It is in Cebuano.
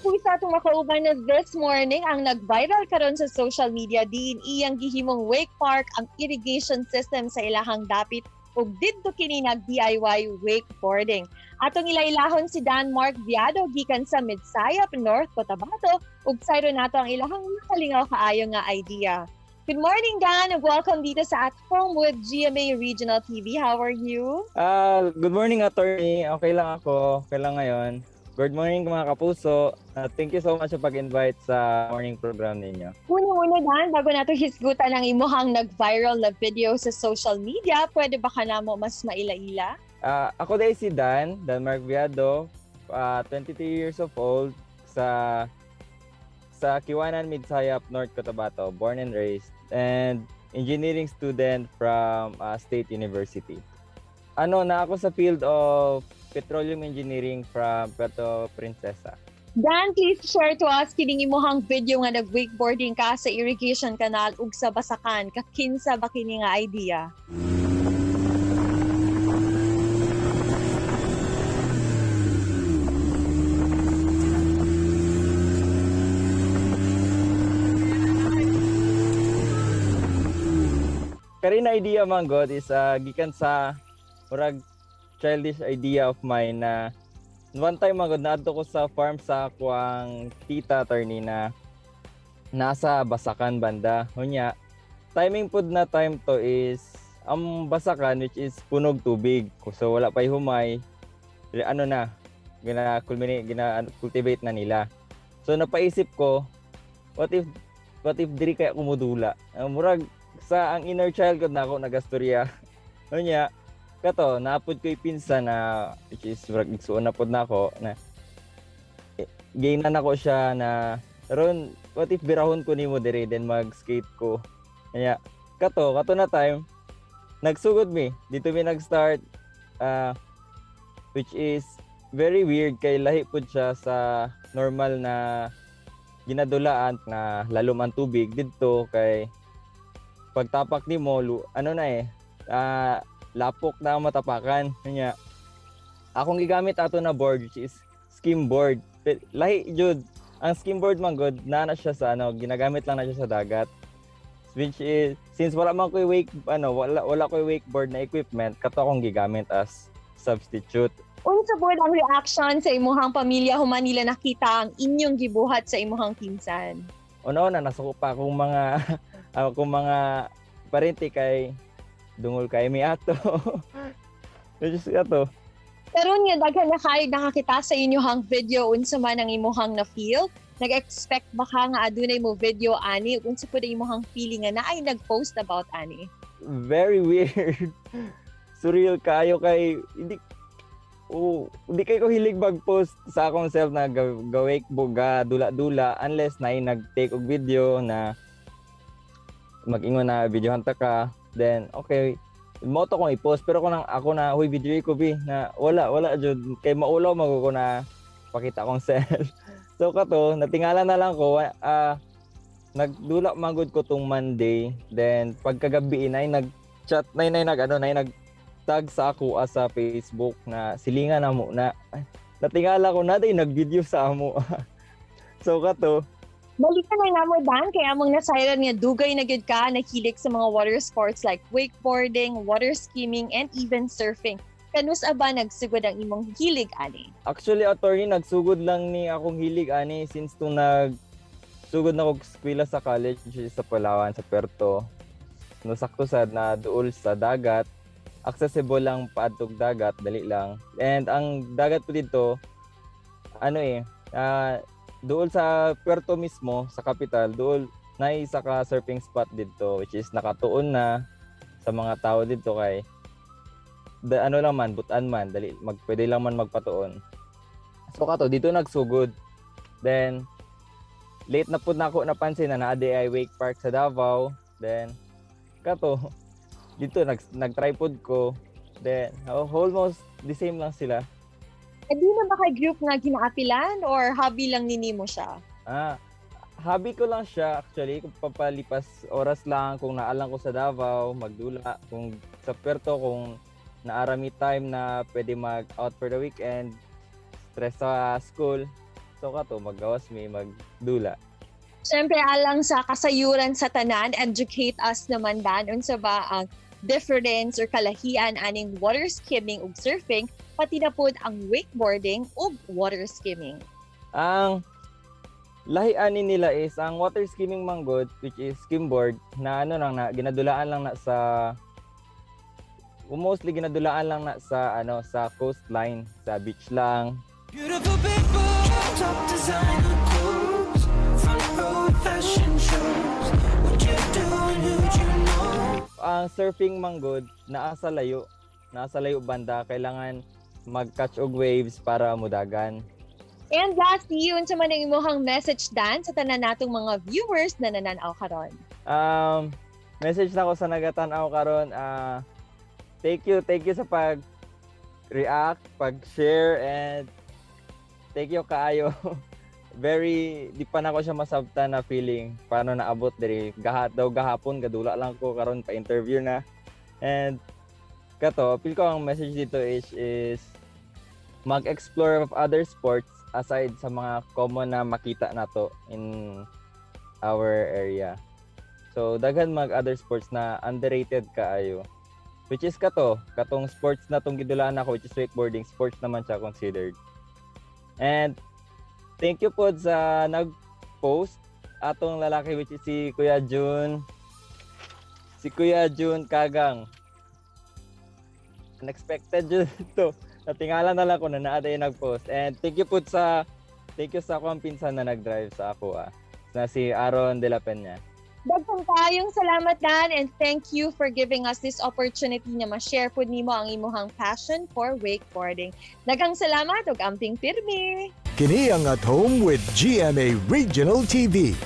Kapuso, atong makauban na this morning ang nag-viral karon sa social media din iyang gihimong wake park ang irrigation system sa ilahang dapit ug didto kini nag DIY wakeboarding. Atong ilailahon si Dan Mark Viado gikan sa Midsayap, North Cotabato, ug sayro nato ang ilahang makalingaw kaayo nga idea. Good morning, Dan, and welcome dito sa At Home with GMA Regional TV. How are you? Ah, good morning, attorney. Okay lang ako. Okay lang ngayon. Good morning, mga kapuso. Thank you so much sa pag-invite sa morning program ninyo. Una-una, Dan, bago nato hisgutan ang imuhang nag-viral na video sa social media, pwede ba ka namo mas maila-ila? Ako dahil si Dan, Dan Mark Viado, 23 years of old, sa Kiwanan, Midsayap, North Cotabato, born and raised, and engineering student from State University. Ano na ako sa field of petroleum engineering from Puerto Princesa. Dan, please share to us kining imuhang video nga nag-wakeboarding ka sa irrigation canal ug sa Basakan. Kakinsa ba kini nga idea? Kani na idea man god is gikan sa murag childish idea of mine na one time man god naadto ko sa farm sa akuang tita, attorney, na nasa Basakan banda. Unya, timing pud na time to is ang Basakan, which is punog tubig. So wala pa'y humay. Ano na, gina culminate, gina cultivate na nila. So napaisip ko, what if diri kaya kumudula? Murag sa ang inner child ko na ako nagastorya. Unya, kato, naapod ko pinsan na which is murag igsuon na pod nako na gainan nako siya na ron, what if birahon ko nimo dire then mag-skate ko. Kaya kato kato na time nagsugod mi dito, mi nag-start, which is very weird kay lahi pud siya sa normal na ginadulaan na lalom ang tubig didto, kay pagtapak nimo ano na eh, lapok na ang matapakan. Kanya akong gigamit ato na board, which is skimboard. Lahi jud ang skimboard man god na na siya sa ano, ginagamit lang na siya sa dagat, which is since wala man ko'y wake ano, wala ko'y wakeboard na equipment, kato akong gigamit as substitute. Unsa pod ang reaction sa imuhang pamilya human nila nakita ang inyong gibuhat sa imuhang pinsan? Una-una nasuko pa akong mga parente kay dungol kay mi ato, which is ato. Karon nga daghan na kayo nakakita sa inyong video, unsa man ang imuhang na feel? Nag-expect ba ka nga adunay mo video ani? Ug unsa pud ang imuhang feeling nga naay nag-post about ani? Very weird, surreal kayo kay hindi, oh, hindi kay ko hilig mag-post sa akong self na gawake boga dula-dula unless na nag-take og video na mag-ingon na videohan ta ka, then okay mo to kong i-post. Pero kung nang ako na, "Huy, video ko bi," na wala, wala jud, kay maulaw man ko na pakita akong self. So kato natingala na lang ko, nagdula man gud ko tong Monday, then pagkagabi nay nag chat nay nay nag ano nay nag tag sa ako sa Facebook na silingan na mo na. Ay, natingala ko na day nag-video sa amo. So kato. Balikan lang namo, Dan, kay among nasayran nga dugay na gyud ka nahilig sa mga water sports like wakeboarding, water skimming, and even surfing. Kanus-a ba nagsugod ang imong hilig ani? Actually, attorney, nagsugod lang ni akong hilig ani since tung nag sugod na kog eskwela sa college, which is sa Palawan, sa Puerto. No, sakto sad na duol sa dagat. Accessible lang paadtog dagat, dali lang. And ang dagat po dito, ano eh, duol sa Puerto mismo, sa capital, duol na isa ka surfing spot dito, which is nakatuon na sa mga tao dito kay da, ano lang man, butan man, dali, pwede lang man magpatuon. So kato, dito nagsugod. Then, late na pud na ako napansin na naa ay wake park sa Davao. Then, kato, dito nag-try pod ko. Then, oh, almost the same lang sila. Aduna ba kay group nga ginaapilan or hobby lang ni nimo siya? Ah, hobby ko lang siya actually, kung papalipas oras lang, kung naalang ko sa Davao, magdula, kung sa Puerto, kung naarami time na pwede mag out for the weekend, stress sa school. So kato maggawas mi, magdula. Siyempre, alang sa kasayuran sa tanan, educate us naman, Dan, unsa ba ang difference or kalahian aning water skimming ug surfing, pati na pod ang wakeboarding ug water skimming? Ang lahi ani nila is ang water skimming manggod, which is skimboard na ano lang na ginadulaan lang na sa, mostly ginadulaan lang na sa ano, sa coastline, sa beach lang. Beautiful people, top designer clothes, front row fashion shows. What you do and who'd you know? Ang surfing manggod naa sa layo banda, kailangan mag-catch og waves para mudagan. And lastly, unsa man ang imong message, Dan, sa tanan natong mga viewers na nananaw karon? Message na ko sa nagatan-aw karon, thank you, thank you sa pag react, pag share, and thank you kaayo. Very di pa nako siya masabtan na feeling paano naabot diri. Gahat daw gahapon gadula lang ko, karon pa interview na. And kato, feel ko ang message dito is mag-explore of other sports aside sa mga common na makita nato in our area. So daghan mag other sports na underrated kaayo. Which is kato, katong sports na tong gidulaan ako, which is wakeboarding, sports naman siya considered. And thank you po sa nag-post atong lalaki, which is si Kuya Jun. Si Kuya Jun Kagang. Unexpected yun to. Natingala na lang ko na naa yung nag-post. And thank you sa akong pinsan na nag-drive sa ako ah, na si Aaron De La Peña. Daghan kayong salamat, Dan, and thank you for giving us this opportunity na ma-share pud nimo ang imuhang passion for wakeboarding. Daghang salamat ug amping pirmi. Kini ang At Home with GMA Regional TV.